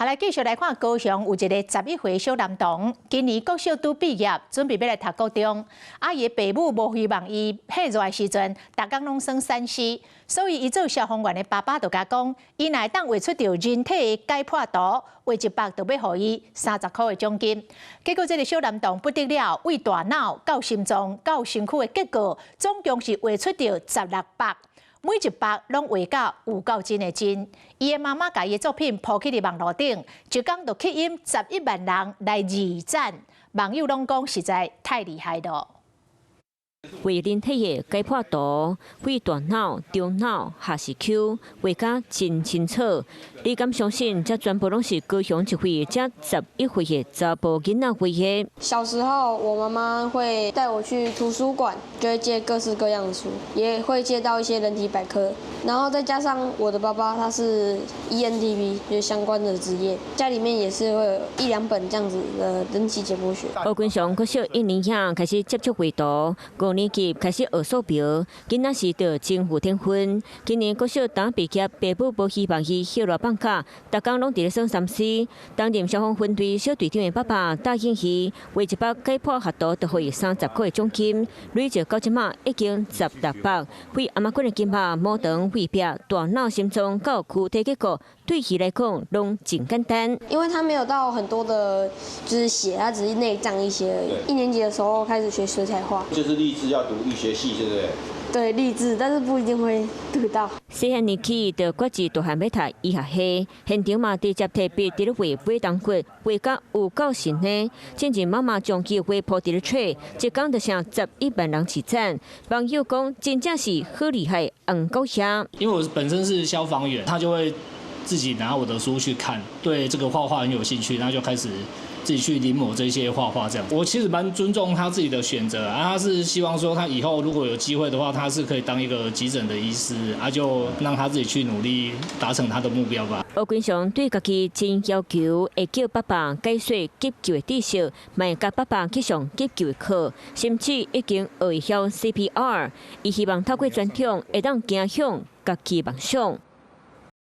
好，來繼續來看高雄有一个11歲小男童，今年國小拄畢業，準備欲來讀高中。啊，伊的爸母無希望伊彼熱的時陣，逐工攏耍3C，所以伊做消防員的爸爸就共講，伊若會當畫出著人體的解剖圖，畫一幅就欲予伊30箍的獎金。結果這个小男童不得了，對大腦到心臟到身軀的結構，總共是畫出著16幅。每一幅攏畫甲有夠真的真，伊的媽媽共伊的作品鋪去佇網路頂，一工就吸引11萬人來二讚，網友攏講實在太厲害了。畫人體的解剖圖，對大腦、中腦、下視丘，畫甲真清楚。你敢相信？這全部攏是高雄一位才11歲的查埔囡仔畫的。小時候，我媽媽會帶我去圖書館，就會借各式各樣的書，也會借到一些人體百科。然後再加上我的爸爸，他是 ENTP，就是相關的職業，家裡面也是會有一兩本這樣子的人體解剖學。柯君祥國小一年級開始接觸畫圖，五年級開始學素描，囡仔時就真有天分。今年國小剛畢業，爸母無希望伊歇熱放假，逐工攏佇咧耍3C。擔任消防分隊小隊長的爸爸答應伊，畫一幅解剖學圖，就予伊30塊的獎金。累積到這馬已經16幅，對頷頸的筋膜、毛腸、肺壁、大腦、心臟到軀體結構，對伊來講攏真簡單。因為他沒有到很多的，就是血，他只是內臟一些而已。一年級的時候開始學水彩畫，就是立志要讀醫學系，對不對？對，立志，但是不一定會讀到。細漢年起就決志大漢欲讀醫學系，現場嘛直接提筆佇咧畫尾龍骨，畫甲有夠神的。進前媽媽將伊畫鋪佇咧揣，一工就成11萬人起讚。網友講，真正是好厲害，紅狗兄。因為我本身是消防員，他就會自己拿我的書去看，對這個畫畫很有興趣，然後就開始自己去臨摹這些畫畫，這樣。我其實蠻尊重他自己的選擇啊，他是希望說他以後如果有機會的話，他是可以當一個急診的醫師，啊，就讓他自己去努力達成他的目標吧。柯君祥對家己真要求，會叫爸爸解說急救的知識，嘛會佮爸爸去上急救的課，甚至已經學會曉 CPR。伊希望透過專長會當行向家己夢想。